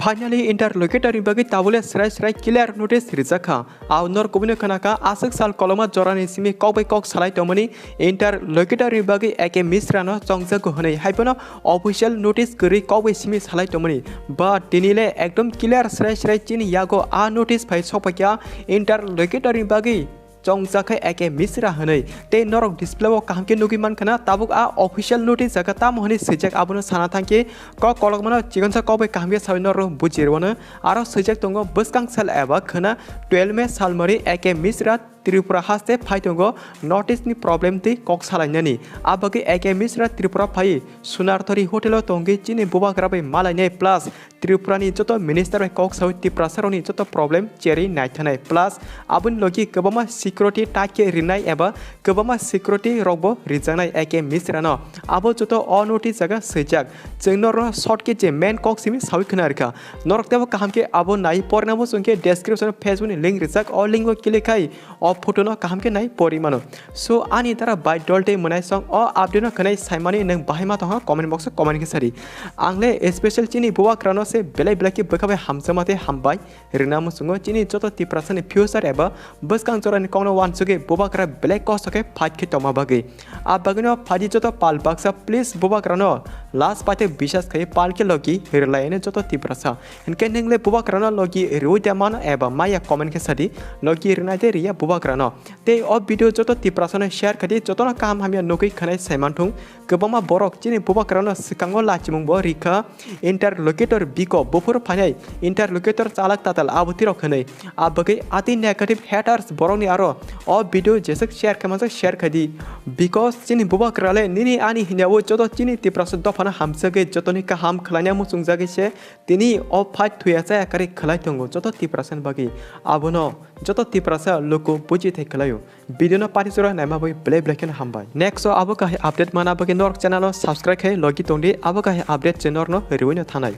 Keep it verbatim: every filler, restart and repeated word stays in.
Finally, interlocutor ni bagwi tabule srai srai clear notice rijak kha. Au nor kubuni khna kha, aswk sal koloma jorani simi kok bai kok salai tongmani interlocutor ni bagwi A K Misra no chongjago hwnwi, haiphano official notice kwrwi kok bai simi salai tongmani. But tini le ekdom clear srai srai chini yago a notice phai sokphaikha interlocutor ni bagwi chongjak khe A K Misra hwnwi. Tei norok display o kaham khe nugwi mankha na, tabuk a official notice jaga tamo hwnwi swijak, abono sana thangkhe kok kolokmano chikonsa kok bai kaham khe sawi norok buji rwano. Aro swijak tongo, bwskang sal eba khwna twelve May salmari A K Misra Tripura haste phai tongo notice ni problem tei kok salainani. A bagwi A K Misra Tripura phai Sunarthori hotel o tongwi chini bubagra bai malainai plus Tripura ni joto minister bai kok sawi Tiprasa rokni joto problem cherwi naithanai plus aboni logi kwbangma security takhe rinai eba kwbangma security rokbo rijaknai A K Misra no. Abo joto o notice jaga swijak. Chwng norokno short khe je main kok simi sawi khna rikha. Norok tebo kaham khe abo nai porna bo chwng khe description o Facebook ni link rijak, o link o click khai o photo no kaham khe nai pori mano. So ani dara bai dol tei mwnai song o update no khwnai saimani nwng bahai ma tongkha comment box o comment khe sadi. Ang le special chini bubagra no se belai belai khe bwkha bai hamjakma tei hambai rwna muchungo chini joto Tiprasa ni future eba bwskang jorani kokno wansugwi bubagra belai kosto khe fight khe tongma bagwi. A bagwino phaidi joto pal baksa please bubagra no last paite bisas khai pal khe logi rwlai ani joto Tiprasa. Hinkhe nwng le bubagra no logi rwui da mano eba maya comment khe sadi logi rwnai de riya bubagra no. Tei o video joto Tiprasa no share khadi jotono kaham hamya nugwi khwnai saimanthung. Kwbangma borok chini bubagra no swkango lachimung bo rikha interlocutor biko buphuru phainai interlocutor chalak tatal abo tirok hwnwi. A bagwi atwi negative haters borokni aro o video jeswk share khaimajak share khadi because chini bubagra le nini ani hinyawo joto chini Tiprasa dophano hamsagwi jotoni kaham khwlaina muchungjagwi se tini o fight thuya chaya kwrwi khwlai tongo joto Tiprasa ni bagwi. Abono joto Tiprasa luku buji thai khwlaio. Video no pati jora naima bagwi belai belai kheno hambai. Next o abo kahai update mana bagwi norok channel o subscribe khai logi tongdi abo kahai update channel no riwino thanai.